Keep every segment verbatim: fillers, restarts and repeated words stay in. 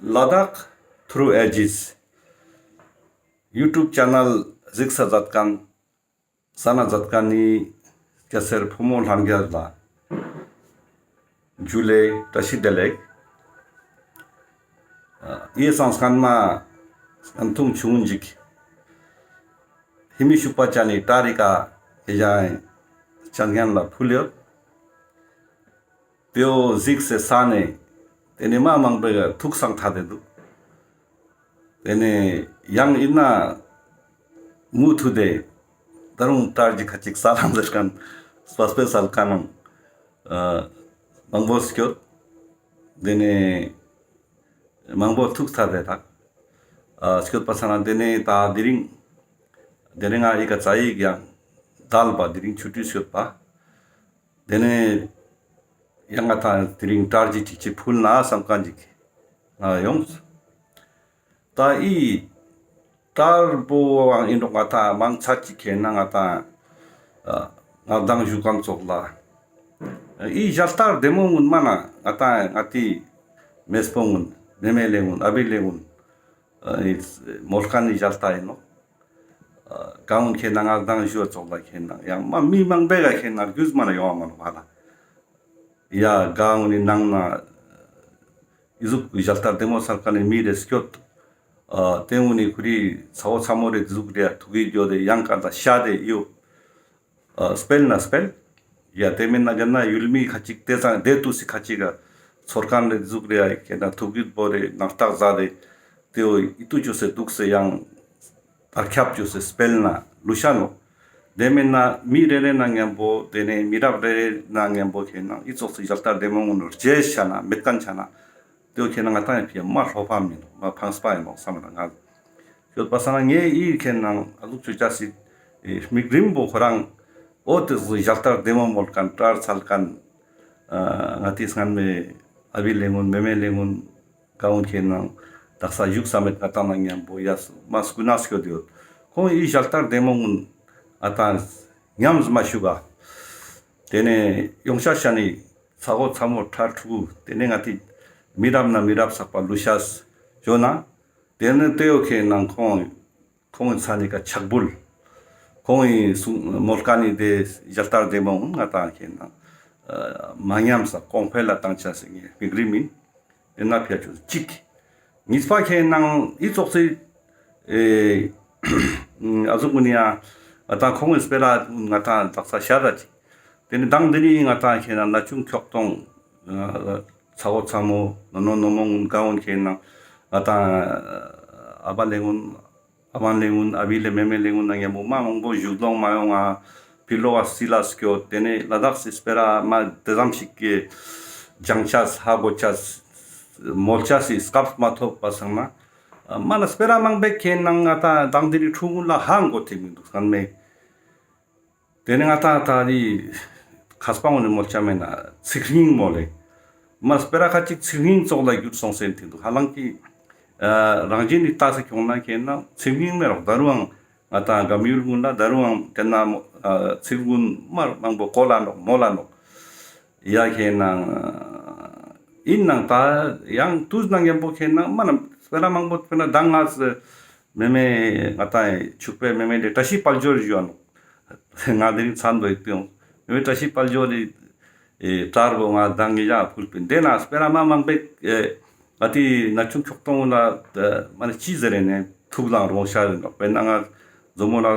ལ་དྭགས་ཐུརུ་ཨེ་ཇིས་ཡུ་ཊུབ་ཆེ་ནལ་གཟིགས་ས་མཛད་མཁན་གསན་ན་མཛད་མཁན་ནི་སྐྱ་སེར་ཕོ་མོ་ལྷན་རྒྱས་ལ་ཇུ་ལེ་བཀྲ་ཤིས་བདེ་ལེགས། ཨ་ཡེ་སང་སྔན་མ་སྔན་ཐུང་ཆུང་ངུན་ཞིག་ཧེ་མི་ཤུག་པ་ཅན་ནི་ཏྲ་རི་ཀ་ཨེ་ཞའི་ཆ་ཉན་ལ་ཕུལ་ཡོད། ཏེའོ་གཟིགས་སེ་ས་ནེ་ཏེ་ནེ་མ་མང་པོའི་ཐུགས་སང་ཐད་དེ་འདུག། ཏེ་ནེ་ཡང་ཨིན་ན་མུ་མཐུད་དེ་ད་རུང་ཏྲ་རི་ཁ་ཅིག་ས་ལང་ཟེར་མཁན་སྤ་སྤེ་སལ་མཁན་ནང་ཨ་མང་པོ་སྐྱོད། ཏེ་ནེ་མང་པོ་ཐུགས་ཐད་དེ་ཐག་ཨ་སྐྱོད་པ་ས་ན་ཏེ་ནེ་ད་དེ་རིང་དེ་རིང་ང་ཨི་ཀ་ཙ་ཡིག་ཡང་དལ་བ་དེ་རིང་ཆུ་ཊི་སྐྱོད་པ། ཏེ་ནེ་ཡང་ང་ཏང་དེ་རིང་ཏྲ་རི་ཅིག་ཅིག་ཕུལ་ན་བསམ་མཁན་ཅིག་ང་ཡོངས། ད་ཨི་ཏྲར་པོ་ཨིན་རུང་ང་ཏང་མང་ཆེ་ཅིག་ཁེ་ན་ང་ཏང་ཨ་ང་དང་ཞུ་མཁན་ཙོགས་ལ་ཨི་ཞལ་ཏ་བདེ་མོ་ངུན་མ་ན་ང་ཏང་ང་ཏི་མེས་པོ་ངུན་མེ་མེ་ལེ་ངུན་ཨ་བི་ལེ་ངུན་ཨ་ཨི་མོལ་མཁན་ནི་ཞལ་ཏ་ཨིན་ནོག། ཨ་ག་ངུན་ཁེ་ན་ང་དང་ཞུ་བ་ཙོགས་ལ་ཁེ་ན་ཡང་མ་མི་མང་པོའི་ཀ་ཁེ་ན་རྒྱུས་མ་ན་ཡོང་བ་མ་ནོག་ཧ་ལ། ཡ་ག་ངུན་ནི་ནང་ན་ཨི་ཟུག་ཞལ་ཏ་བདེ་མོ་སལ་མཁན་ནི་མི་རེ་སྐྱོད། ཨ་ཏེ་ངུན་ནི་ཁུ་རི་ཚ་བོ་ཚ་མོ་རེ་ཟུག་རེ་ཐུག་གི་འགྱོ་དེ་ཡང་ཀ་ད་ཤ་དེ་ཡོད། ཨ་སྤེལ་ན་སྤེལ། ཡ་ཏེ་མེན་ན་རྒྱ་ན་ཡུལ་མི་ཁ་ཅིག་ཏེ་ཚང་ཏེ་ཏུས་སི་ཁ་ཅིག་ག་ཚོར་མཁན་རེ་ཟུག་རེ་ཨ་ཁེ་ན་ཐུག་གི་བོ་རེ་ནང་རྟགས་ཟ་དེ་ཏེའོ་ཨི་ཏུ་ཅོས་སེ་འདུག་སེ་ཡང་དར་ཁྱབ་ཅོས་སེ་སྤེལ་ན་ལུ་ཤ་ནོག། ཏེ་མེན་ན་མི་རེ་རེ་ན་ཉམ་པོ་ཏེ་ནེ་མི་རབས་རེ་རེ་ན་ཉམ་པོ་ཁེ་ན་ཨི་ཙོགས་སི་ཞལ་ཏ་བདེ་མོ་ངུན་ནོ་རྗེས་ཆ་ན་མེད་མཁན་ཆ་ན། ཏེའོ་ཁེ་ན་ང་ཏང་ཡང་ཕི་ཡ་མ་ལྷོ་ཕམ་མིན་ནོག་མ་ཕངས་པ་ཨིན་ནོག་བསམ་ན་ང་ཡོད་པ་ས་ན་ངས་ཨི་ཁེ་ན་ཨ་ལུག་ཆུ་ཆ་སི་ཨེ་མིག་རིམ་པོ་ཁོ་རང་འོ་ཏེ་ཟུག་ཞལ་ཏ་བདེ་མོ་མོལ་མཁན་ཏྲར་སལ་མཁན་ཨ་ང་ཏི་སྔན་མེ་ཨ་བི་ལེ་ངུན་མེ་མེ་ལེ་ངུན་ག་ངུན་ཁེ་ན་དག་ས་བཞུགས་ས་མེད་ང་ཏང་ན་ཉམ་པོ་ཡ་མ་སྐུ་ན་སྐྱོད་དེ་ཡོད། ཁོང་ཨི་ཞལ་ཏ་བདེ་མོ་ངུན་ཨ་ཏང་ཉམས་མ་ཞུ་ག། ཏེ་ནེ་ཡོང་ཤ་ཤ་ནི་ཚ་བོ་ཚ་མོ་ཁྲ་ཕྲུ་གུ་ཏེ་ནེ་ང་ཏི་མི་རབས་ན་མི་རབས་ཚག་པ་ལུ་ཤ་ཞོ་ན། ཏེ་ནེ་ཏེའོ་ཁེ་ན་ཁོང་ཁོང་ཚ་ནི་ཀ་ཆག་བུལ་ཁོང་ངི་སུ་མོལ་མཁན་ནི་ཏེ་ཞལ་ཏ་བདེ་མོ་ང་ཏང་ཁེ་ན་མ་ཉམས་ས་གོང་འཕེལ་ལ་བཏང་ཆ་སི་ངས་མིག་རིམ་ཨིན། ཏེ་ན་ཕི་ཡ་ཅོས་ཅིག། ཉིས་པ་ཁེ་ན་ཨི་ཙོགས་སི་ཨེ་ཨ་ཟུག་གུན་ཡ་ང་ཏང་ཁོང་ངི་སྤེ་ར་ང་ཏང་དག་ས་ཤ་ར་ཅིག། ཏེ་ནེ་དང་དེ་རིང་ང་ཏང་ཁེ་ན་ན་ཆུང་ཁྱོག་ཐོང་ཚ་བོ་ཚ་མོ་ནོ་ནོ་ནོ་མོ་ངུན་ག་ངུན་ཁེ་ན་ང་ཏང་ཨ་བ་ལེ་ངུན་ཨ་བ་ལེ་ངུན་ཨ་བི་ལེ་མེ་མེ་ལེ་ངུན་ན་ཉམ་པོ་མ་མང་པོ་བཞུགས་ལོང་མ་ཡོང་ང་ཕི་ལོག་ག་སི་ལ་སྐྱོད། ཏེ་ནེ་ལ་དྭགས་སི་སྤེ་ར་མ་ཏེ་ཙམ་ཞིག་གི་སྦྱང་ཆ་ཧ་གོ་ཆ་མོལ་ཆ་སི་སྐབས་མ་ཐོབ་པ་སང་ན་མ་ན་སྤེ་ར་མང་པོའི་ཁེ་ན་ང་ཏང་དང་དེ་རིང་ཕྲུ་གུ་ལ་ཧ་གོ་ཐེ་མི་འདུག་སྔན་མེ། ཏེ་ནེ་ང་ཏང་ད་རི་ཁ་སྤང་ངོ་ནེ་མོལ་ཆ་མེད་ན་ཚིག་རྙིང་མོལ་ལེ། མ་སྤེ་ར་ཁ་ཅིག་ཚིག་རྙིང་ཙོགས་ལ་གྱུར་སོང་སེ་ཐེ་འདུག། ཧ་ལམ་གྱི་ཨ་རང་བཞིན་ནི་ལྟ་སེ་ཁྱོང་ན་ཁེ་ན་ཚིག་རྙིང་མེ་རོགས་ད་རུང་ང་ཏང་གམ་ཡུལ་ངུན་ལ་ད་རུང་ཏེ་ན་མོ་ཨ་ཚིག་གུན་མ་མང་པོ་གོ་ལ་ནོག་མོལ་ལ་ནོག། ཡ་ཁེ་ན་ཨིན་ནང་ད་ཡང་ཏུས་ན་ཉམ་པོ་ཁེ་ན་མ་ན་སྤེ་ར་མང་པོ་སྤེ་ར་ད་ང་སི་མེ་མེ་ང་ཏང་ཕྱུག་པའི་མེ་མེ་ལེ་བཀྲ་ཤིས་དཔལ་འབྱོར་ཞུ་བ་ནོག། ང་དེ་རིང་མཚན་བོ་ཡིག་ཏུ་ཡོང་། མེ་མེ་བཀྲ་ཤིས་དཔལ་འབྱོར་ནི་ཨེ་ཏྲར་བོ་ང་དང་ངེ་ཡ་ཕུལ་པིན། ཏེ་ན་སྤེ་ར་མ་མང་པོའི་ཨེ་ང་ཏི་ན་ཆུང་ཁྱོག་ཐོང་ལ་མ་ནེ་ཅི་ཟེར་རེ་ནེ་ཐུག་ལང་རོང་ཤ་རེ་ནོག། དཔེར་ན་ང་ཛོ་མོ་ལ་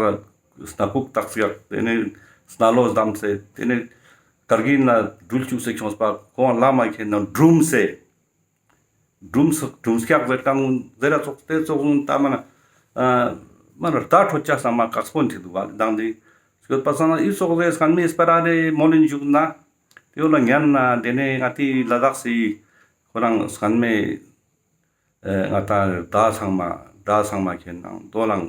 སྣ་ཁུག་བཏགས་ཡག། ཏེ་ནེ་སྣ་ལོ་བསྡམས་སེ། ཏེ་ནེ་ཀར་གིལ་ན་འགྲུལ་བཅུག་སེ་ཁྱོངས་པ་ཁོང་ལ་མ་ཁེ་ན་སྒྲུམ་སེ། སྒྲུམ་སྐྱག་ཟེར་ཀ་ངུན་ཟེར་ར་ཙོགས་ཏེ་ཙོགས་ངུན་ད་མ་ན་ཨ་མ་ན་རྟ་ཁྲོད་ཆ་ས་མ་ཀག་སྤོན་ཐེ་འདུག་བ་དང་དེ་སྐྱོད་པ་སང་ན་ཨི་ཙོགས་ཟེར་སྔན་མེ་སྤེ་ར་རེ་མོལ་ལིན་བཞུགས་ན་ཏེ་ལ་ཉན་ན་ཏེ་ནེ་ང་ཏི་ལ་དྭགས་སི་ཁོ་རང་སྔན་མེ་ཨེ་ང་ཏང་ད་ཚང་མ་ད་ཚང་མ་ཁེ་ན་དོ་ལང་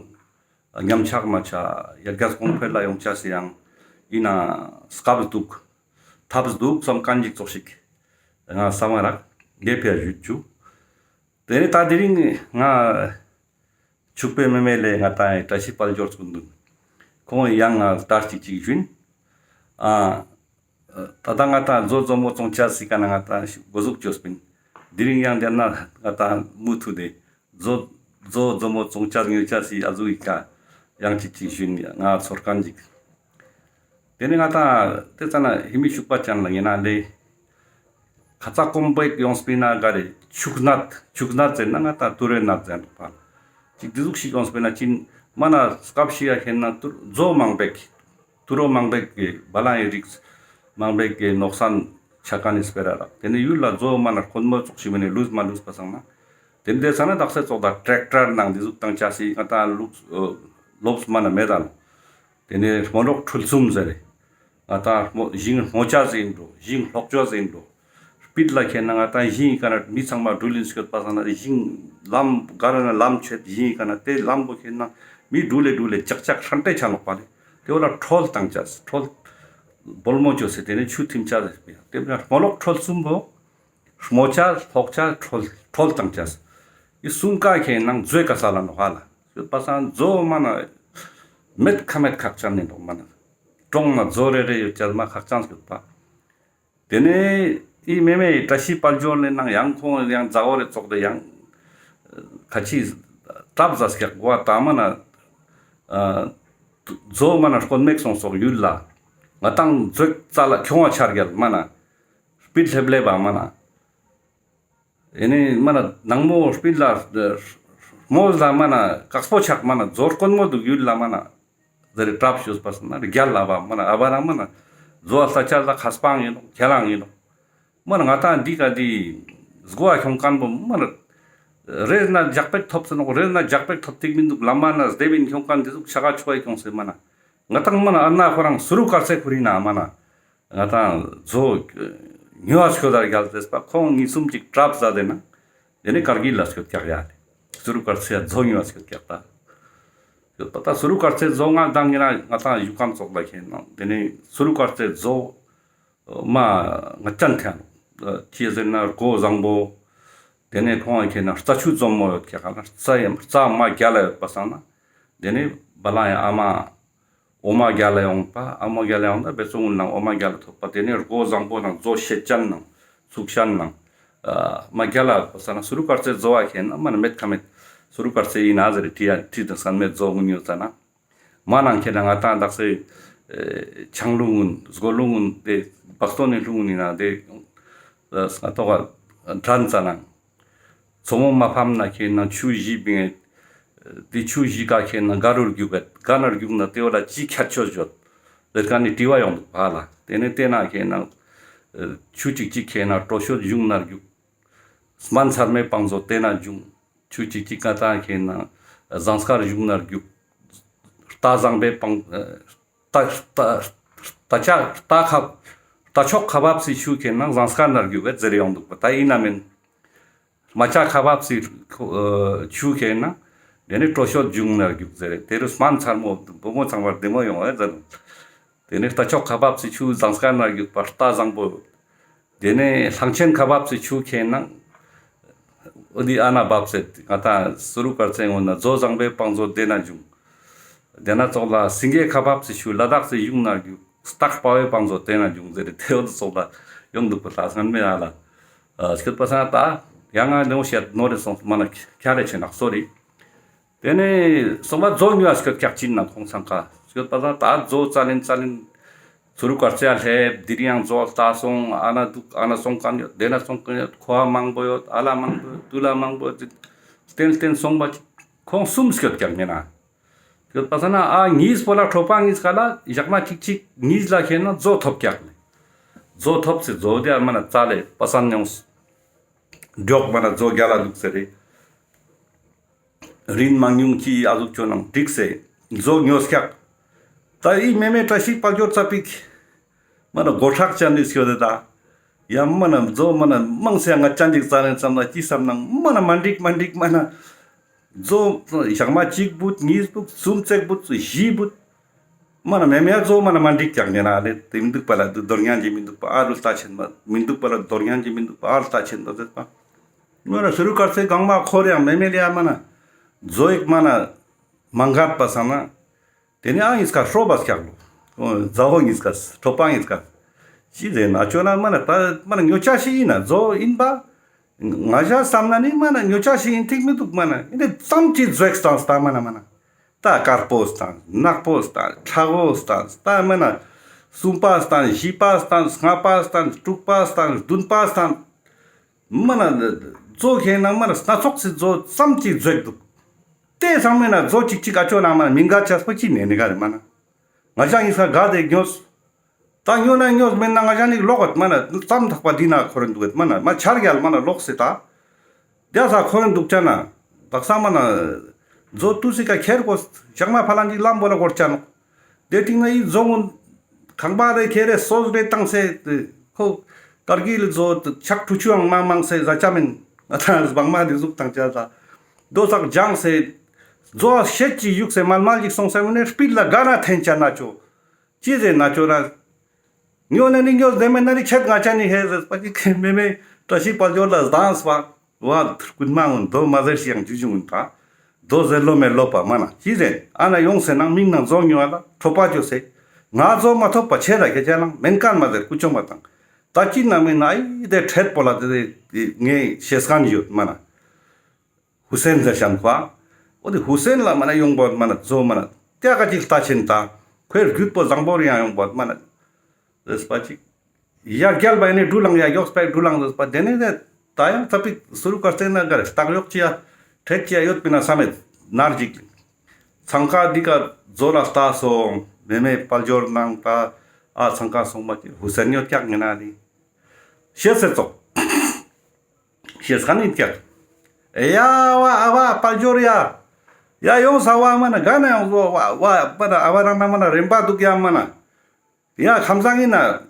ཉམས་ཆག་མ་ཆ་ཡར་རྒྱས་གོང་འཕེལ་ལ་ཡོང་ཆ་སི་ཡང་ཨིན་ན་སྐབས་འདུག། ཐབས་འདུག་བསམ་མཁན་ཅིག་ཙོགས་ཤིག་ང་བསམ་མ་རག་ངེ་ཕི་ཡ་ཞུ་ཅུ། ཏེ་ནེ་ད་དེ་རིང་ང་ཕྱུག་པའི་མེ་མེ་ལེ་ང་ཏང་བཀྲ་ཤིས་དཔལ་འབྱོར་ཚུགས་འདུག། ཁོང་ཡང་ང་ལྟར་ཅིག་ཅིག་ཞུན། ཨ་ད་ད་ང་ཏང་ཛོ་ཛོ་མོ་ཙོང་ཆ་སི་ཀ་ན་ང་ཏང་གོ་ཟུག་ཅོས་པིན། དེ་རིང་ཡང་དེ་ན་ང་ཏང་མུ་མཐུད་དེ་མཛོ་མཛོ་མཛོ་མོ་བཙོང་ཅེས་ཉོ་ཅེས་སི་ཨ་ཟུག་གི་ཀ་ཡང་ཅིག་ཅིག་ཞུ་ཡིན། ང་ཚོར་མཁན་ཅིག། དེ་ནས་ང་ཏང་དེ་ཙ་ན་ཧེ་མི་ཤུག་པ་ཅན་ལ་ཡིན་ན་ལེ། ཁ་ཙ་གོམ་པ་ཡོངས་པའི་ན་ག་རེ་ཕྱུགས་ནད། ཕྱུགས་ནད་ཟེར་ན་ང་ཏང་ཏུ་རེ་ནད་ཟེར་འདུག་པ། ཅིག་དེ་ཟུག་ཞིག་ཡོངས་པའི་ན་ཅིན་མ་ན་སྐབས་ཤིག་ཡ་ཁེན་ན་ཏུ་མཛོ་མང་པོ་ཏུ་རོ་མང་པོ་གི་བ་ལང་ཡི་རིགས་མང་པོ་གི་ནོག་སན་ཆ་མཁན་ནི་སྤེ་ར་རག། དེ་ནས་ཡུལ་ལ་མཛོ་མ་ན་དཀོན་མོ་ཙོགས་ཤིག་མེད་ནས་ལུས་མ་ལུས་པ་སང་ན། དེ་འདྲ་ས་ན་དག་ས་ཙོགས་ད་ཊྲེག་ཊར་ནང་དེ་ཟུག་བཏང་ཅེས་སི་ང་ཏང་ལུགས་ལོབས་མ་ན་མེད་ད་ནོག། དེ་ནས་རྨོ་ལོག་ཁྲུལ་གསུམ་ཟེར་རེ། ང་ཏང་རྨོ་ཞིང་རྨོ་ཅེས་ཡིན་འགྲོ། ཞིང་སློག་ཅེས་ཡིན་འགྲོ། སྤིད་ལ་ཁེན་ན་ང་ཏང་ཞིང་ཡི་ཀ་ན་མི་ཚང་མ་འགྲུལ་ཡིན་སྐྱོད་པ་སང་ན་ཞིང་ལམ་ག་ར་ན་ལམ་ཆད་ཞིང་ཡི་ཀ་ན་དེ་ལམ་པོ་ཁེན་ན་མི་འགྲུལ་ལེ་འགྲུལ་ལེ་ཅག་ཅག་ཧྲན་ཏེ་ཆ་ནོག་པ་ལེ། དེ་བོ་ལ་ཁྲོལ་བཏང་ཅེས། ཁྲོལ་སྦོལ་མོ་ཅོས་སེ་དེ་ནས་ཆུ་ཐིམ་ཅེས་ཟེར་བས། དེ་བོ་ལ་རྨོ་ལོག་ཁྲོལ་གསུམ་པོ། རྨོ་ཅེས་སློག་ཅེས་ཁྲོལ་ཁྲོལ་བཏང་ཅེས། འི་གསུམ་ཀ་ཁེན་ན་མཛོའི་ཀ་ས་ལ་ནོག་ཧ་ལ། ཡོད་པ་སང་མཛོ་མ་ན་མེད་ཁ་མེད་ཁག་ཅན་ནི་ནོག་མ་ན། གྲོང་ན་མཛོ་རེ་རེ་ཡོད་ཅེས་མ་ཁག་ཅན་ཡོད་པ། དེ་ནས་འི་མེ་མེ་བཀྲ་ཤིས་དཔལ་འབྱོར་ལེ་ནང་ཡང་ཁོང་ཡང་མཛའ་བོ་རེ་ཙོགས་དེ་ཡང་ཁ་ཆི་གྲབས་ཟ་སྐྱག་གོ་བ་ད་མ་ན་མཛོ་མ་ན་དཀོན་མེད་སོང་སོག་ཡུལ་ལ་ང་ཏང་མཛོ་རྩ་ལ་ཁྱོང་བ་ཆ་རྒྱལ་མ་ན་སྤིད་ལྷེབ་ལྷེབ་པ་མ་ན། ཨེ་ནི་མ་ན་ནང་མོ་སྤིད་ལ་རྨོ་ལ་མ་ན་དཀགས་པོ་ཆག་མ་ན་མཛོ་དཀོན་མོ་འདུག་ཡུལ་ལ་མ་ན་ཟེར་རེ་གྲབས་ཞུས་པ་སང་ན་རྒྱལ་ལ་བ་མ་ན་ཨ་བ་རང་མ་ན་མཛོ་ལ་ས་ཆ་ལ་ཁ་སྤང་ཡིན་ནོག་ཁྱེད་རང་ཡིན་ནོག་མ་ན་ང་ཏང་འདི་ཀ་འདི་སྒོ་ཨ་ཁྱོང་མཁན་པོ་མ་ན་རེས་ན་ཇག་པེག་ཐོབ་སོ་ནོག་རེས་ན་ཇག་པེག་ཐོབ་ཐིག་མི་འདུག་ལམ་མ་ན་སྡེ་བིན་ཁྱོང་མཁན་འདི་ཟུག་ཆ་ག་ཆོ་ཨེ་ཁྱོང་སེ་མ་ན་ང་ཏང་མ་ན་ཨ་ན་ཁོ་རང་སུ་རུ་དཀར་ཚེ་ཁུ་རི་ན་མ་ན། ང་ཏང་མཛོ་ཉོ་བ་ཤོད་ད་རྒྱལ་ཟེར་པ་ཁོང་གཉིས་གསུམ་ཅིག་གྲབས་ཟ་དེ་ན། དེ་ནས་ཀར་གིལ་ལ་སྐྱོད་ཀྱག་ཡ་ལེ། སུ་རུ་དཀར་ཚེ་མཛོ་ཉོ་བ་སྐྱོད་ཀྱག་ད། ཡོད་པ་ད་སུ་རུ་དཀར་ཚེ་མཛོ་ང་དང་ངེ་ན་ང་ཏང་ཡུ་ཀམ་ཙོགས་ལ་ཁེན་ན་དེ་ནས་སུ་རུ་དཀར་ཚེ་མཛོ་མ་ང་ཅན་ཐེན་ཁྱེད་ཟེར་ན་སྒོ་བཟང་པོ། དེ་ནས་ཁོང་ཁེན་ན་རྩྭ་ཆུ་འཛོམས་མོ་ཡོད་ཀྱག་ན་རྩྭ་ཡམ་རྩྭ་མ་རྒྱལ་ལ་ཡོད་པ་སང་ན། དེ་ནས་བ་ལང་ཡ་ཨ་མ། འོ་མ་རྒྱལ་ལ་ཡོང་པ། ཨ་མ་རྒྱལ་ལ་ཡོང་ད་བེ་ཙོང་ངུན་ནང་འོ་མ་རྒྱལ་ལ་ཐོབ་པ། དེ་ནས་སྒོ་བཟང་པོ་ནང་མཛོ་ཤེད་ཅན་ནང་ཚུགས་ཅན་ནང་མ་རྒྱལ་ལ་ས་ན་སུ་རུ་དཀར་ཚེ་མཛོ་བ་ཁེན་ན་མ་ན་མེད་ཁ་མེད་སུ་རུ་དཀར་ཚེ་ཡིན་ན་ཟེར་ཏི་ཡ་ཏི་དང་སན་མེད་མཛོ་ངུན་ཡོད་ས་ན་མ་ནང་ཁེན་ན་ང་ཏང་དག་སེ་ཆང་ལུང་ངུན་སྒོ་ལུང་ངུན་དེ་བག་སྟོན་ནས་ལུང་ངུན་ཡིན་ན་དེ་ང་ཏོག་ག་དྲན་ཙ་ན། མཚོ་མོ་མ་ཕམ་ན་ཁེན་ན་ཆུ་བཞི་བིང་ངེ། དེ་ཆུ་བཞི་ཀ་ཁེན་ན་ག་རུ་རྒྱུག་གད་ག་ན་རྒྱུག་ན་དེ་བོ་ལ་ཅི་ཁྱད་ཆོས་ཡོད། ཟེར་ཁན་ནི་དྲི་བ་ཡོང་འདུག་པ་ལ། དེ་ནས་དེ་ན་ཁེན་ན་ཆུ་གཅིག་གཅིག་ཁེན་ན་གྲོ་ཤོད་གཞུང་ན་རྒྱུག་སྨན་ཚར་མའི་བང་མཛོད་དེ་ན་འབྱུང་། ཆུ་གཅིག་གཅིག་ང་ཏང་ཁེན་ན་ཟངས་དཀར་གཞུང་ན་རྒྱུག་རྟ་བཟང་པོའི་བང་། རྟ་རྟ་རྟ་ཆ་རྟ་ཁ་རྟ་མཆོག་ཁ་བབས་སི་ཆུ་ཁེན་ན་ཟངས་དཀར་ན་རྒྱུག་གད་ཟེར་ཡོང་འདུག་པ་ད་ཡིན་ན་མིན། རྨ་བྱ་ཁ་བབས་སི་ཆུ་ཁེན་ན་དེ་ནས་གྲོ་ཤོད་གཞུང་ན་རྒྱུག་ཟེར་རེ། དེ་རུ་སྨན་ཚར་མོ་བུ་མོ་ཚང་མར་བདེ་མོ་ཡོང་བས་ཟེར། དེ་ནས་རྟ་མཆོག་ཁ་བབས་སི་ཆུ་ཟངས་དཀར་ན་རྒྱུག་པ་རྟ་བཟང་པོ། དེ་ནས་གླང་ཆེན་ཁ་བབས་སི་ཆུ་ཁེན་ན་འོ་དེ་ཨ་ན་བབས་སེ་ང་ཏང་སུ་རུ་དཀར་ཚེ་ངོ་ན་མཛོ་བཟང་པོའི་བང་མཛོད་དེ་ན་འབྱུང་། དེ་ན་ཙོགས་ལ་སེང་གེ་ཁ་བབས་སི་ཆུ་ལ་དྭགས་སི་གཞུང་ན་རྒྱུག་སྟག་དཔའ་བོའི་བང་མཛོད་དེ་ན་འབྱུང་ཟེར་རེ་དེ་འོ་དེ་ཙོགས་ལ་ཡོང་འདུག་པ་ལ་སྔན་མེ་ཨ་ལ། སྐྱོད་པ་སང་ད་ཡང་ང་ནེའུ་ཤད་ནོ་རེ་སོང་མ་ན་ཁྱ་རེ་ཆེ་ནག་སོ་རི། དེ་ནས་སོང་པ་མཛོ་ཉོ་བ་སྐྱོད་ཀྱག་ཅིན་ན་ཁོང་སང་ཁ་སྐྱོད་པ་སང་ད་མཛོ་རྩ་ལེན་རྩ་ལེན་སུ་རུ་དཀར་ཚེ་ལྷེབ་དེ་རིང་ཡང་མཛོ་ལྟ་སོང་ཨ་ན་འདུག་ཨ་ན་སོང་ཁན་ཡོད་དེ་ན་སོང་ཁན་ཡོད་ཁོ་བ་མང་པོ་ཡོད་ཨ་ལ་མང་པོ་ཡོད་དུ་ལ་མང་པོ་ཡོད་བསྟན་བསྟན་སོང་པ་ཁོང་གསུམ་སྐྱོད་ཀྱག་ཉེ་ན། ཡོད་པ་ས་ན་ཨ་ཉིས་པོ་ལ་ཁྲོ་པ་ཉིས་ཀ་ལ་ཞག་མ་གཅིག་གཅིག་ཉིས་ལ་ཁེན་ན་མཛོ་ཐོབ་ཀྱག་ལེ། མཛོ་ཐོབ་སེ་མཛོ་དེ་ཨ་མ་ན་རྩ་ལེ་པ་སན་ཡོངས། འགྲོགས་མ་ན་མཛོ་རྒྱལ་ལ་འདུག་ཟེར་རེ། རིན་མང་ཉུང་ཅི་ཨ་ཟུག་ཅོ་ནང་འགྲིག་སེ་མཛོ་ཉོས་ཀྱག་ད་འི་མེ་མེ་བཀྲ་ཤིས་དཔལ་འབྱོར་ཙ་པིག་མ་ན་སྒོ་ཁྲག་ཅན་ནི་སྐྱོད་དེ་ད། ཡ་མ་ན་མཛོ་མ་ན་མང་སེ་ང་ཅན་ཅིག་ཙ་ནེ་ཙམ་ན་ཅི་བསམ་ནང་མ་ན་མ་འགྲིག་མ་འགྲིག་མ་ན། མཛོ་ཞག་མ་གཅིག་བུད་གཉིས་བུད་གསུམ་ཙེག་བུད་བཞི་བུད། མ་ན་མེ་མེ་མཛོ་མ་ན་མ་འགྲིག་ཀྱག་ཉེ་ན་ལེ་དེ་མི་འདུག་པ་ལ་དེ་རྡོར་ཉན་གྱི་མི་འདུག་པ་ཨ་རུ་ལྟ་ཆེན་པ་མི་འདུག་པ་ལ་རྡོར་ཉན་གྱི་མི་འདུག་པ་ཨ་རུ་ལྟ་ཆེན་པ་ཟེར་པ། ང་ར་སུ་རུ་དཀར་ཚེ་གང་མ་ཁོ་རེ་ཡང་མེ་མེ་ལེ་ཡ་མ་ན། མཛོ་ཡིག་མ་ན། མང་གད་པ་སང་ན། དེ་ནས་ཨ་ཉིས་ཀ་ཧྲོ་བ་སྐྱག་ལོ། མཛའ་བོ་ཉིས་ཀ་ཁྲོ་པ་ཉིས་ཀ་ཅི་ཟེར་ན་ཅོ་ན་མ་ན་ད་མ་ན་ཉོ་ཆ་ཤི་ཡིན་ན་མཛོ་ཡིན་པ། ང་ཞ་བསམ་ན་ནི་མ་ན་ཉོ་ཆ་ཞིག་ཡིན་ཐིག་མི་འདུག་མ་ན། ཨེ་ནི་ཙམ་ཅིག་ཛོ་ཡིག་སྟན་ད་མ་ན་མ་ན། ད་དཀར་པོ་སྟན་ནག་པོ་སྟན་ཁྲ་བོ་སྟན་ད་མ་ན། གསུམ་པ་སྟན་བཞི་པ་སྟན་ལྔ་པ་སྟན་དྲུག་པ་སྟན་བདུན་པ་སྟན། མ་ན་ཛོ་ཁེ་ན་མ་ན་སྣ་ཚོགས་སི་ཛོ་ཙམ་ཅིག་ཛོ་ཡིག་འདུག། དེ་ཚང་མའི་ན་ཛོ་ཅིག་ཅིག་ཨ་ཅོ་ན་མ་ན་མི་འགའ་ཆ་སྤོ་ཅི་ནས་ནི་ག་རེ་མ་ན། ང་ཞ་ཡིན་ས་ག་དེ་ཉོས། ད་ཉོ་ན་ཉོས་མེད་ན་ང་ཞ་ནི་ལོག་གོད་མ་ན་ཙམ་ཐག་པ་འདི་ན་ཁོ་རེ་འདུག་གོད་མ་ན་མ་ཆར་རྒྱལ་མ་ན་ལོག་སེ་ད། དེ་ས་ཁོ་རེ་འདུག་ཅ་ན། དག་ས་མ་ན་ཛོ་ཏུ་སི་ཀ་ཁྱེར་གོས་ཞག་མ་ཕ་ལན་ཅིག་ལམ་བོ་ལ་གོར་ཅ་ནོག། དེ་ཏིང་ན་ཡི་ཛོ་གུན་ཁང་པ་རེ་ཁྱེར་རེ་སོས་རེ་བཏང་སེ་ཁོ་ཀར་གིལ་ཛོ་ཆག་ཁྲུ་ཆུའང་མང་མང་སེ་ཟ་ཅ་མིན་ང་ད་སྦང་མ་དེ་ཟུག་བཏང་ཅ་ད། དོ་སག་ལྗང་སེ་ཛོ་ཤེད་ཅིག་བཞུགས་སེ་མལ་མལ་ཅིག་སོང་སེ་མིན་ནེ་སྤིད་ལ་ག་ན་འཐེན་ཅ་ན་ཅོ། ཅི་ཟེར་ན་ཅོ་ན། ཉོ་ན་ནི་ཉོས་དེ་མེད་ན་ནི་ཆེད་ང་ཅ་ནི་ཧེ་ཟེར་པ་ཅིག་མེ་མེ་བཀྲ་ཤིས་དཔལ་འབྱོར་ལ་སྡང་སྤ་བ་རྐུན་མ་གུན་དོ་མ་ཟེར་ཤི་ཡང་ཇུ་ཇུ་གུན་ད་དོ་ཟེར་ལོ་མེ་ལོ་པ་མ་ན་ཅི་ཟེར་ཨ་ན་ཡོང་སེ་ནང་མིང་ནང་ཛོ་ཉོ་བ་ལ་ཁྲོ་པ་ཅོ་སེ་ང་ཛོ་མ་ཐོབ་པ་ཆེ་ལ་ཁྱེད་ཅ་ནང་མེན་ཀན་མ་ཟེར་ཀུ་ཅོ་མ་དང་ད་ཅི་ན་མེན་ན་ཨི་དེ་ཁྲེད་པོ་ལ་དེ་ངའི་ཤེས་ཁན་ཡོད་མ་ན། ཧུ་སེན་ཟེར་ཤན་ཁོ། འོ་དེ་ཧུ་སེན་ལ་མ་ན་ཡོང་བོད་མ་ན་ཛོ་མ་ན་ཏེ་ཀ་ཅིག་ལྟ་ཆེན་ད་ཁོའི་རྒྱུད་པོ་བཟང་པོ་རེ་ཡང་ཡོང་བོད་མ་ན་ཟེར་པ་ཅིག་ཡ་རྒྱལ་བ་ནི་འགྲུལ་ལང་ཡ་མགྱོགས་པའི་འགྲུལ་ལང་ཟེར་པ་དེ་ནི་དེ་ད་ཡང་ཙ་པིག་སུ་རུ་ཀར་ཙེ་ན་གར་སྟག་ཡོག་ཅི་ཡ་ཁྲེད་ཅི་ཡ་ཡོད་པིན་ན་བསམ་མེད་ནར་ཅིག་ཚང་ཀ་འདི་ཀ་ཛོ་ལ་ལྟ་སོང་མེ་མེ་དཔལ་འབྱོར་ནང་ད་ཨ་ཚང་ཀ་སོང་མ་ཅི་ཧུ་སེན་ཡོད་ཀྱག་ངེ་ན་ནི་ཤེས་སེ་ཙོག། ཤེས་ཁན་ཡིན་ཀྱག། ཡ་བ་ཨ་བ་དཔལ་འབྱོར་ཡ། ཡ་ཡོང་ས་བ་མ་ན་ག་ན་ཡོང་བ་བ་བ་མ་ན་ཨ་བ་རང་ན་མ་ན་རེམ་པ་འདུག་ཡ་མ་ན། ཡ་ཁམས་སང་ཡིན་ན།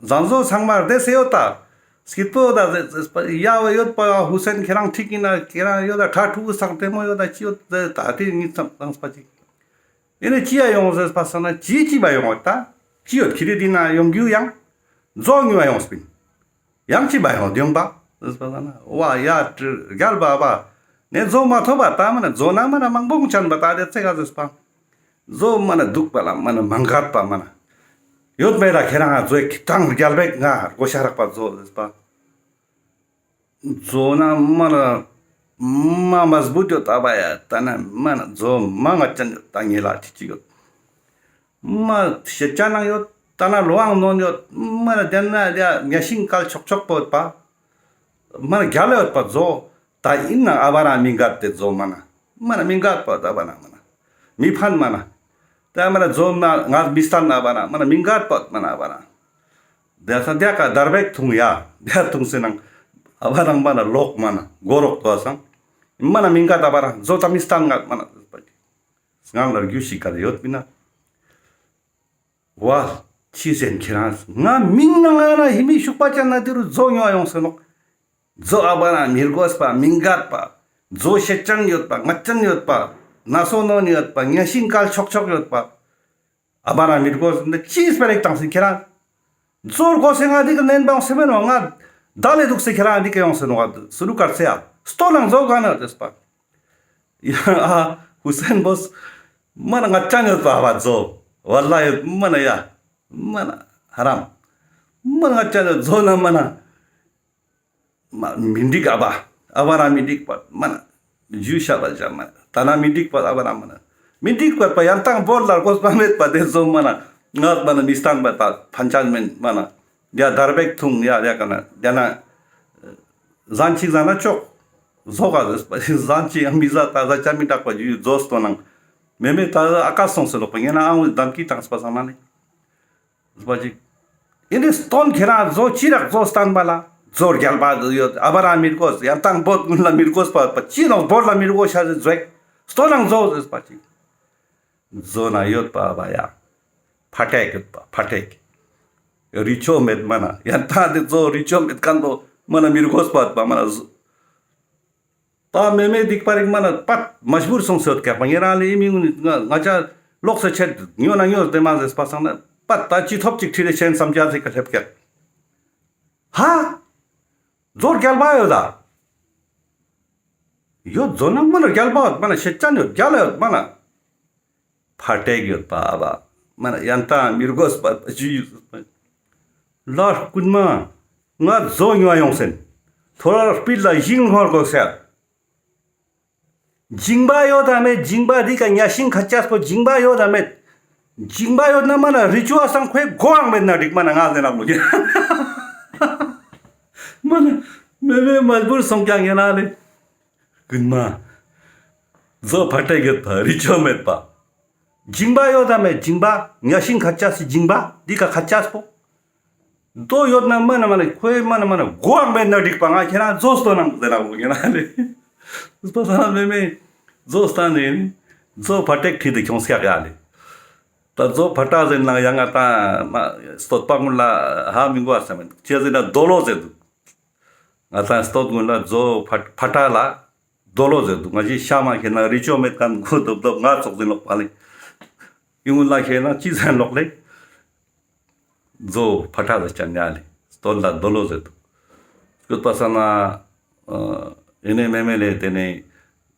ཟང་ཟོ་ཚང་མ་རྡེ་སེ་ཡོད་ད། སྐྱིད་པོ་ད་ཟེ་ཟེ་ཡ་བ་ཡོད་པ་ཧུ་སེན་ཁྱེད་རང་ཁྲིག་ཡིན་ན་ཁྱེད་རང་ཡོད་ད་ཁྲ་ཁྲུ་སང་ལྟད་མོ་ཡོད་ད་ཅི་ཡོད་ད་ད་དེ་ངི་ཙམ་ཙམ་སྤ་ཅིག། ཡིན་ན་ཅི་ཡ་ཡོང་ཟེར་སྤ་སང་ན་ཅི་ཅི་བ་ཡོང་བ་ད། ཅི་ཡོད་ཁྱི་རེ་དེ་ན་ཡོང་རྒྱུ་ཡང་། ཛོ་ཉོ་བ་ཡོང་སྤིན། ཡང་ཅི་བ་ཡོང་དེ་ཡོང་བ། ཟེར་སྤ་སང་ན་ཝ་ཡ་རྒྱལ་བ་བ། ནས་ཛོ་མ་ཐོབ་པ་ད་མ་ན་ཛོ་ན་མ་ན་མང་པོ་ཅན་བ་ད་དེ་ཙེ་ག་ཟེར་སྤ། ཛོ་མ་ན་སྡུག་པ་ལ་མ་ན་མང་གད་པ་མ་ན། ཡོད་མེད་ལ་ཁྱེད་རང་ང་ཛོའི་ཁྱི་ཏང་རྒྱལ་བེག་ང་རྒོ་ཤ་རག་པ་ཛོ་ཟེར་སྤ། ཛོ་ན་མ་ན་མ་མ་ཟ་བུ་ཅོ་ད་བ་ཡ་ད་ན་མ་ན་ཛོ་མ་ང་ཅན་ད་ངེ་ལ་ཅི་ཅི་ཡོད། མ་ཤེད་ཅན་ནང་ཡོད་ད་ན་ལོའང་ནོན་ཡོད་མ་ན་དེ་ན་ཡ་ཉ་ཤིང་སྐལ་ཆོག་ཆོག་པོ་ཡོད་པ། མ་ན་རྒྱལ་ཡོད་པ་ཛོ། ད་ཡིན་ན་ཨ་བ་རང་མི་འགལ་ཏེ་ཛོ་མ་ན། མ་ན་མི་འགལ་པ་ད་བ་ན་མ་ན། མི་ཕན་མ་ན། ད་མ་ན་ཛོ་མ་ང་མི་སྟན་ཨ་བ་རང་མ་ན་མི་འགལ་པ་མ་ན་ཨ་བ་རང་། དེ་ས་དེ་ཀ་དར་བེག་ཐུང་ཡ། དེ་ཐུང་སེ་ནང་ཨ་བ་རང་མ་ན་ལོག་མ་ན་གོ་རོག་ཏོ་སང་། མ་ན་མི་འགལ་ཨ་བ་རང་ཛོ་ད་མི་སྟན་འགལ་མ་ན། སྔང་ལ་རྒྱུ་ཞིག་ག་ཡོད་པིན་ན། ཝ། ཅི་ཟེར་ཁྱེད་རང་ང་མིང་ནང་ང་ན་ཧི་མི་ཤུག་པ་ཅན་ན་དེ་རུ་ཛོ་ཉོ་ཡོང་སེ་ནོག། ཛོ་ཨ་བ་ན་མི་རྒོས་པ་མི་འགལ་པ། ཛོ་ཤེད་ཅན་ཡོད་པ་ང་ཅན་ཡོད་པ། ན་སོ་ནོན་ཡོད་པ་ཉ་ཤིང་སྐལ་ཆོག་ཆོག་ཡོད་པ། ཨ་བ་ན་མི་རྒོས་ན་ཅི་སྤེ་རེག་བཏང་སེ་ཁྱེད་རང་། ཛོ་རྒོས་སེ་ང་འདི་ཀ་ནན་པའང་སེ་མེན་ནོ་ང་། ད་ལེ་འདུག་སེ་ཁྱེད་རང་འདི་ཀ་ཡོང་སེ་ནོ་ང་སུ་རུ་ཀར་ཚེ་ཡ། སྟོད་ནང་ཛོ་ག་ན་ཡོད་དེ་སྤ། ཡ་ཧུ་སེན་བོས། མ་ན་ང་ཅན་ཡོད་པ་ཨ་བ་ཛོ། ཝ་ལ་ཡོད་མ་ན་ཡ། མ་ན་ཧ་རམ། མ་ན་ང་ཅན་ཡོད་ཛོ་ན་མ་ན། མ་མི་འགྲིག་ཨ་བ། ཨ་བ་རང་མི་འགྲིག་པ་མ་ན། ཇུ་ཤ་བ་ཇ་མ་ན། ད་ན་མི་འགྲིག་པ་ཨ་བ་རང་མ་ན། མི་འགྲིག་པ་པ་ཡང་དང་བོར་ལ་རྒོས་པ་མེད་པ་དེ་ཛོ་མ་ན། ང་མ་ན་མི་སྟན་པ་ད་ཕན་ཅན་མེན་མ་ན། ཡ་དར་བེག་ཐུང་ཡ་ཡ་ག་ན་ཡ་ན། ཟན་ཅིག་ཟ་ན་ཅོག། ཟོ་ག་ཟེར་སྤ་ཟན་ཅིག་ཡང་མི་ཟ་ད་ཟ་ཅ་མི་དྲག་པ་ཇུ་ཛོ་སྟོད་ནང་། མེ་མེ་ད་ཨ་ཀ་སོང་སེ་ལོག་པ་ངེ་ན་ཨང་ལི་དམ་ཀི་བཏང་སྤ་སང་ན་ནི། ཟེར་སྤ་ཅིག། ཨིན་དེ་སྟོན་ཁྱེད་རང་ཛོ་ཅི་རག་ཛོ་སྟན་པ་ལ་ཛོ་རྒྱལ་པ་ཡོད་ཨ་བ་རང་མི་རྒོས་ཡང་དང་བོད་ཀུན་ལ་མི་རྒོས་པ་པ་ཅི་ནོ་བོར་ལ་མི་རྒོས་ཤ་ཟེར་ཛོ་ཡིག་སྟོད་ནང་ཛོ་ཟེར་སྤ་ཅིག། ཛོ་ན་ཡོད་པ་བ་ཡ། ཕ་ཏེག་ཡོད་པ་ཕ་ཏེག། རི་ཆོ་མེད་མ་ན་ཡང་ད་དེ་ཛོ་རི་ཆོ་མེད་ཁན་བོ་མ་ན་མི་རྒོས་པ་པ་མ་ན་ཛོ། ད་མེ་མེ་སྡིག་པ་རིག་མ་ན་པད་མ་ཇ་བུར་སོང་སེ་ཡོད་ཀྱག་པ་ངེ་རང་ལེ་ཨི་མི་ངུ་ནི་ང་ང་ཅ་ལོག་སེ་ཆེད་ཉོ་ན་ཉོ་དེ་མ་ཟེར་སྤ་སང་ན་པད་ད་ཅི་ཐོབ་ཅིག་ཁྲི་རེ་ཆེན་བསམ་རྒྱ་ཟེར་ཀ་སླེབས་ཀྱག། ཧ། ཛོ་རྒྱལ་པ་ཡོད་ད། ཡོད་ཛོ་ན་མ་ན་རྒྱལ་པ་ཡོད་མ་ན་ཤེད་ཅན་ཡོད་རྒྱལ་ཡོད་མ་ན། ཕ་ཏེག་ཡོད་པ་ཨ་བ། མ་ན་ཡང་ད་མི་རྒོས་པ་ཇུ་ཡོད་པ། ལ་རྐུན་མ། ང་ཛོ་ཉོ་ཡོང་སེན། ཐོ་རེ་སྤིད་ལ་ཞིང་སྔོར་དགོས་ཟེར། སྦྱིན་པ་ཡོད་དམ་མེད། སྦྱིན་པ་འདི་ཀ་གཉའ་ཤིང་ཁ་ཆས་པོ་སྦྱིན་པ་ཡོད་དམ་མེད། སྦྱིན་པ་ཡོད་ན་མ་ན་རི་ཅོ་སང་ཁོའི་མགོའང་མེད་ན་འགྲིག་མ་ན་ང་ཟེར་ན་ལོ་ཀྱི། མ་ན་མེ་མེ་མ་ཇ་བུར་སོང་ཀྱང་ཡིན་ན་ལེ། རྐུན་མ། མཛོ་ཕ་ཏེ་གི་ཕ་རི་ཅོ་མེད་པ། སྦྱིན་པ་ཡོད་དམ་མེད། སྦྱིན་པ་གཉའ་ཤིང་ཁ་ཆས་སི་སྦྱིན་པ་འདི་ཀ་ཁ་ཆས་པོ། དོ་ཡོད་ན་མ་ན་མ་ན་ཁོའི་མ་ན་མ་ན་མགོའང་མེད་ན་འགྲིག་པ། ང་ཁྱེད་རང་མཛོ་སྟོན་ནང་ཟེར་ན་མོ་ཁྱེད་རང་ལེ། སྤ་ས་ན་མེ་མེ་མཛོ་སྟན་ནས་མཛོ་ཕ་ཏེ་ཁྲིད་དེ་ཁྱོངས་ཀྱག་ཡ་ལེ། ད་མཛོ་ཕ་ཏ་ཟེར་ན་ཡང་ང་ཏང་མ་སྟོད་པ་ངུན་ལ་ཧ་མི་གོ་བ་ས་མེད་ཅི་ཟེར་ན་རྡོ་ལོ་ཟེར་འདུག་ང་ཏང་སྟོད་ངུན་ལ་མཛོ་ཕ་ཕ་ཏ་ལ་རྡོ་ལོ་ཟེར་འདུག་ང་ཞི་ཤ་མ་ཁྱེད་ན་རི་ཅོ་མེད་ཁན་ཁུ་རྡོབ་རྡོབ་ང་ཙོགས་ཟིན་ལོག་པ་ལེ། ཡུང་ལ་ཁྱེད་ན་ཅི་ཟེར་ལོག་ལེ། མཛོ་ཕ་ཏ་ཟེར་ཅན་ཡ་ལེ། སྟོད་ལ་རྡོ་ལོ་ཟེར་འདུག་སྐྱོད་པ་ས་ན་ཨ་ཨེ་ནེ་མེ་མེ་ལེ་དེ་ནེ་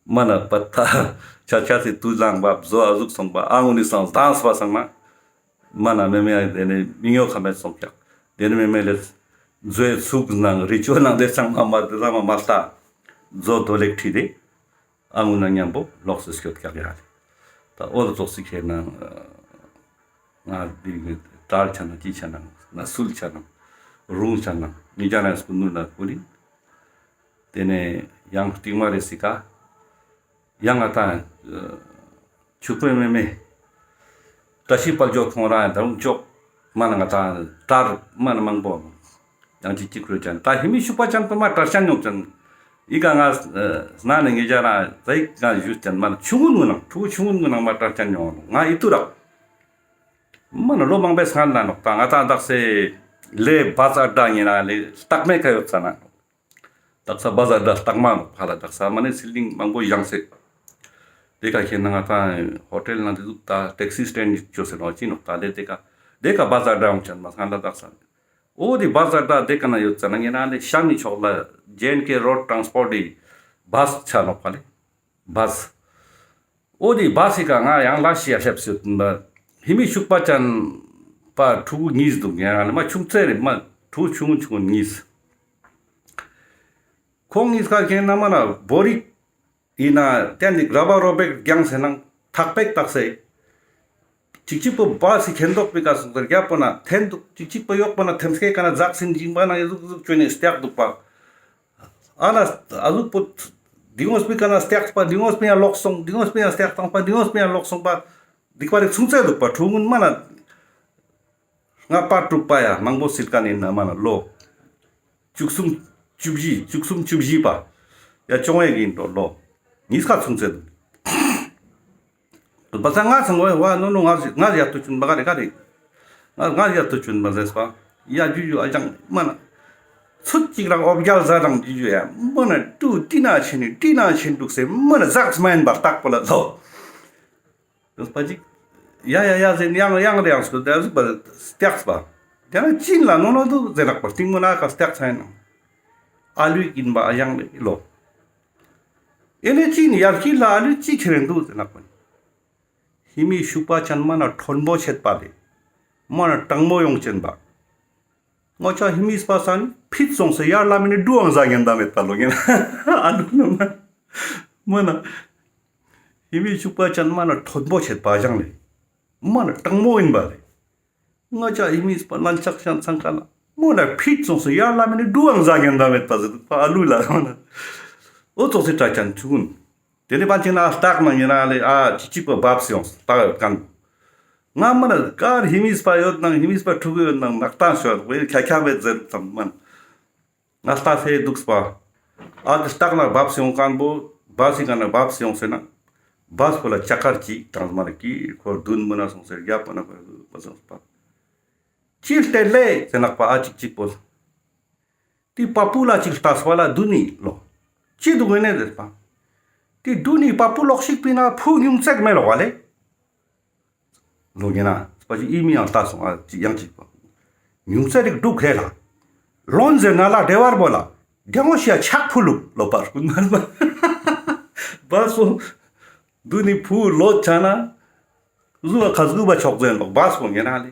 མ་ན་པ་ཏ་ཆ་ཆ་སི་དུས་ལང་བ་མཛོ་ཨ་ཟུག་སོང་བ་ཨ་ངུན་ནི་སང་སྡང་སྤ་སང་ན། མ་ན་མེ་མེ་དེ་ནེ་མི་ཉོ་ཁ་མེད་སོང་ཀྱག་དེ་ནེ་མེ་མེ་ལེ་མཛོའི་ཚུགས་ནང་རི་ཅོ་ནང་དེ་ཚང་མ་མ་དེ་ཚང་མ་མ་ལྟ། མཛོ་རྡོ་ལེགས་ཁྲིད་དེ་ཨ་ངུན་ན་མཉམ་པོ་ལོག་སེ་སྐྱོད་ཀྱག་ཡ་ལེ། ད་འོ་ལ་ཙོགས་སི་ཁྱེད་ན་ང་འདི་གི་དར་ཆ་ན་ཅི་ཆ་ན་ན་སུལ་ཆ་ན་རུང་ཆ་ན་མི་ཅ་ན་སྐུ་ནུ་ལ་སྐུ་ལིན། དེ་ནེ་ཡང་སྟིང་མ་རེ་སི་ཀ་ཡང་ང་ཏང་ཕྱུག་པོའི་མེ་མེ་བཀྲ་ཤིས་དཔལ་འབྱོར་ཁོང་རང་ཡང་ད་རུང་ཅོག་མ་ན་ང་ཏང་དར་མ་ན་མང་པོ་ཡང་ཅིག་ཅིག་རུ་ཅན་ད་ཧི་མི་ཤུག་པ་ཅན་པོ་མ་དར་ཅན་ཡོང་ཅན་ཨི་ཀ་ང་ན་ནེ་ངེ་ཅ་ན་ཙ་ཡིག་ང་ཞུ་ཅན་མ་ན་ཆུང་ངུན་ངུན་ནང་ཕྲུ་གུ་ཆུང་ངུན་ངུན་ནང་མ་དར་ཅན་ཡོང་ང་ཨི་ཏུ་རག་མ་ན་ལོ་མང་པོའི་སྔན་ལ་ནོག་ད་ང་ཏང་དག་སེ་ལེ་བ་ཛ་ཨ་ཌ་ཡིན་ན་ལེ་སྟག་མའི་ཁ་ཡོད་ཙ་ན། དག་ས་བ་ཛ་ཨ་ཌ་སྟག་མ་ནོག་ཕ་ལ་དག་ས་མ་ནེ་སི་ལིང་མང་པོ་ཡང་སེ། དེ་ཀ་ཁྱེད་ན་ང་ཏང་ཧོ་ཊེལ་ནང་དེ་ཟུག་ད་ཊེག་སི་སི་ཊེན་ཌ་ཅོ་སེ་ནོག་ཅི་ནོག་ད་ལེ་དེ་ཀ་དེ་ཀ་བ་ཛ་ཨ་ཌ་ཡོང་ཅན་མ་སྔན་ལ་དག་ས། འོ་དེ་བ་ཛ་ཨ་ཌ་དེ་ཀ་ན་ཡོད་ཙ་ན་ངེ་ན་ལེ་ཤམ་མི་ཕྱོགས་ལ་ཇེ་ཨེན་ཀེ་རོཌ་ཊྲན་སི་པོརཊ་དི་བཱས་ཆ་ནོག་ཕ་ལེ། བཱས། འོ་དེ་བཱས་སི་ཀ་ང་ཡང་ལ་ཤི་ཡ་སླེབས་སི་ཡོད་པ། ཧི་མི་ཤུག་པ་ཅན་པ་ཕྲུ་གུ་གཉིས་འདུག་ངེ་རང་ལ་མ་ཆུང་ཙེ་རེ་མ་ཕྲུ་གུ་ཆུང་ངུན་ཆུང་ངུན་གཉིས། ཁོང་གཉིས་ཀ་ཁྱེད་ན་མ་ན་བོ་རིག་ཡིན་ན་ཏན་ཏིག་ར་བ་རོ་བེག་རྒྱང་སེ་ནང་ཐག་པེག་བཏགས་སེ། ཅིག་ཅིག་པོ་བཱས་སི་ཁེན་ཏོག་པི་ཀ་སོང་ཟེར་རྒྱབ་པོ་ན་འཐེན་འདུག་ཅིག་ཅིག་པོ་ཡོག་པོ་ན་ཐེམ་སྐས་ཀ་ན་འཛག་སིན་ཇིང་པ་ན་ཡ་ཟུག་ཟུག་ཅོས་ནས་སྟེགས་འདུག་པ། ཨ་ན་ཨ་ཟུག་པོ་དེ་ངོས་པི་ཀ་ན་སྟེགས་པ་དེ་ངོས་པི་ཡ་ལོག་སོང་དེ་ངོས་པི་ཡ་སྟེགས་བཏང་པ་དེ་ངོས་པི་ཡ་ལོག་སོང་པ། འདི་ཀ་རིག་ཆུང་ཙེ་འདུག་པ་ཕྲུ་གུན་མ་ན། ང་པ་དྲུག་པ་ཡ་མང་པོ་སིལ་ཀ་ནི་ན་མ་ན་ལོ། བཅུ་གསུམ་བཅུ་བཞི་བཅུ་གསུམ་བཅུ་བཞི་པ། ཡ་ཅོང་ཡ་གིན་འགྲོ་ལོ། ཉིས་ཀ་ཆུང་ཙེ་འདུག་བ་ས་ང་ཚང་བ་ནོ་ནོ་ང་ང་ཡ་ཏུ་ཆུན་པ་ག་རེ་ག་རེ། ང་ང་ཡ་ཏུ་ཆུན་པ་ཟེར་པ། ཡ་ཇུ་ཇུ་ཨ་ཅང་མ་ན། ཚུད་ཅིག་རང་ཨོ་བརྒྱལ་ཟ་རང་ཇུ་ཇུ་ཡ་མ་ན་ཏུ་ཏི་ན་ཆེ་ནི་ཏི་ན་ཆེ་འདུག་སེ་མ་ན་ཟག་སྨན་པ་རྟག་པོ་ལ་ལོ། ཡོད་པ་ཅིག་ཡ་ཡ་ཡ་ཟེར་ཡང་ཡང་རེ་ཡང་སྐུལ་ཏེ་ཟུག་པ་སྟེགས་པ། དེ་ན་ཅིན་ལ་ནོ་ནོ་འདུག་ཟེར་ནག་པ་སྟིང་མོ་ན་ཀ་སྟེགས་ཚ་ཡིན་ནོ། ཨ་ལུས་ཀིན་པ་ཨ་ཡང་ལེ་ལོ། ཨེ་ནེ་ཅིན་ཡར་ཁྱི་ལ་ཨ་ལུས་ཅི་ཁྱེར་རེ་འདུག་ཟེར་ནག་པ། ཧི་མི་ཤུག་པ་ཅན་མ་ན་མཐོན་པོ་ཆེད་པ་ལེ། མ་ན་དྲང་མོ་ཡོང་ཅན་པ། ངོ་ཅག་ཧི་མི་སྤ་སན་ཕིད་སོང་སེ་ཡར་ལ་མི་ནི་འགྲུ་ཨང་ཟ་ཉན་ད་མེད་ད་ལོ་ཉན། ཨ་ལུ་ན་མ་མ་ན་ཧི་མི་ཤུག་པ་ཅན་མ་ན་མཐོན་པོ་ཆེད་པ་ཅང་ལེ། མ་ན་དྲང་མོ་ཡིན་པ་ལེ། ངོ་ཅག་ཧི་མི་སྤ་ལན་ཆགས་ཤན་ཚང་ཀ་ལ་མོ་ན་ཕིད་སོང་སེ་ཡར་ལ་མི་ནི་འགྲུ་ཨང་ཟ་ཉན་ད་མེད་ད་ཟེར་འདུག་པ་ཨ་ལུ་ལ་མ་ན། འོ་ཙོག་སེ་དྲ་ཅན་ཆུ་གུན། དེ་ནེ་པན་ཆེ་ན་སྟག་ནང་ཡིན་ན་ལེ་ཨ་ཅིག་ཅིག་པ་བབས་སེ་ཡོང་སྟག་ཡོད་ཀན། ང་མ་ན་ཀར་ཧི་མི་སྤ་ཡོད་ནང་ཧི་མི་སྤ་ཕྲུ་གུ་ཡོད་ནང་ནག་ཏང་ཤོད་བེ་ཁྱ་ཁྱ་བེ་ཟེར་ཙམ་མན། ང་ལྟ་སེ་འདུག་སྤ། ཨ་དེ་སྟག་ན་བབས་སེ་ཡོང་ཀན་པོ་བ་སི་ཀ་ན་བབས་སེ་ཡོང་སེ་ན། བ་སི་པོ་ལ་ཅ་ཀར་ཅིག་ཏང་མ་ན་ཀི་ཁོ་དུན་མ་ན་སོང་སེ་རྒྱབ་པ་ན་པ་སོང་སྤ། ཅི་ལྟེ་ལེ་ཟེར་ནག་པ་ཨ་ཅིག་ཅིག་པོ། ཏི་པ་པུ་ལ་ཅིག་ལྟ་སྤ་ལ་དུ་ནི་ལོ། ཅི་འདུག་ཨེ་ནེ་ཟེར་པ། ཏི་དུ་ནི་པ་པུ་ལོག་ཤིག་པི་ན་ཕུ་ཉུང་ཙེག་མེ་ལོག་བ་ལེ། ལོ་ངེ་ན་སྤ་ཅིག་ཨི་མི་ཡང་ལྟ་སོང་ཨ་ཅིག་ཡང་ཅིག་པ། ཉུང་ཙེ་རིག་འདུག་ཧེ་ལ། ལོན་ཟེར་ན་ལ་བདེ་བར་བོ་ལ། རྒྱང་ངོ་ཤི་ཡ་ཆག་ཕུ་ལུག་ལོ་པར་ཀུན་མ་ལ། བ་སོ། དུ་ནི་ཕུ་ལོ་ཆ་ན། ཟུ་བ་ཁ་ཟུ་བ་ཆོག་ཟེར་ལོག་བ་སོ་ངེ་ན་ལེ།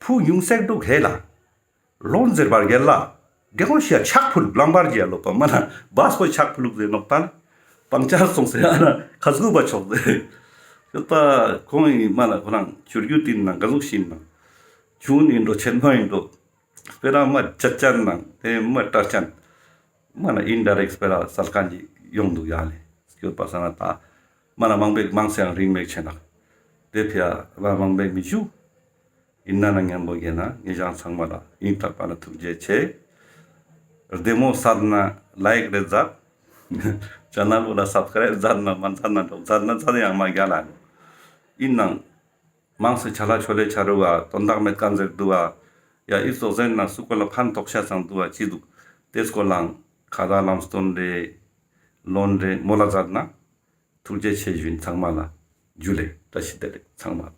ཕུ་ཉུང་ཙེག་འདུག་ཧེ་ལ། ལོན་ཟེར་བར་རྒྱལ་ལ། དེ་ཁོང་ཤི་ཡ་ཕྱག་ཕུལ་ལུགས་ལམ་བར་གྱི་ཡ་ལོ་པ་མ་ན་བཱས་པོ་ཕྱག་ཕུལ་ལུགས་ཟེར་ནོག་ཏང་། སྤང་བྱར་སོང་ཟེར་ཨ་ན་ཁ་སྐུ་བ་ཆོག་ཟེར། ཡོད་པ་ཁོང་ཡིན་མ་ན་ཁོ་རང་ཆུར་རྒྱུ་ཏིན་ན་ག་ཟུག་ཤིན་ན། ཆུང་ཡིན་འགྲོ་ཆེན་མོ་ཡིན་འགྲོ། སྤེ་ར་མ་ཅད་ཅན་ན་དེ་མ་ཏྲ་ཅན། མ་ན་ཨིན་ཌའི་རེཀ་སྤེ་ར་སལ་ཁན་གྱི་ཡོང་འདུག་ཡ་ལེ། སྐྱོད་པ་ས་ན་ད། མ་ན་མང་པོ་མང་སེ་ཡང་རིང་མེད་ཆེ་ན། དེ་ཕི་ཡ་བ་མང་པོ་མི་ཞུ། ཡིན་ན་ན་ཉམ་པོ་གྱེ་ན་ངེ་ཞང་ཚང་མ་ལ་ཡིན་ཐག་པ་ན་ཐུགས་རྗེ་ཆེ། རྡེ་མོ་སད་ན་ལའིཀ་རེ་མཛད། ཅེ་ནལ་བོ་ལ་སབ་སི་ཀ་རའིབ་མཛད་ན་མ་མཛད་ན་འགྲོ་མཛད་ན་མཛད་ཡང་མ་རྒྱལ་ལ། ཡིན་ནང་། མང་སེ་ཆ་ལ་ཆོ་ལེ་ཆ་རུ་བ་དོན་དག་མེད་ཀ་ཟེར་འདུག་བ། ཡ་ཨི་ཙོགས་ཟེར་ན་སུ་ཀོ་ལ་ཕན་ཐོགས་ཤ་ཚང་འདུག་བ་ཅི་འདུག་དེ་སྐོར་ལའང་ཁ་ད་ལམ་སྟོན་རེ། ལོན་རེ་མོལ་ལ་མཛད་ན། ཐུགས་རྗེ་ཆེ་ཞུ་ཡིན་ཚང་མ་ལ། ཇུ་ལེ་བཀྲ་ཤིས་བདེ་ལེགས་ཚང་མ།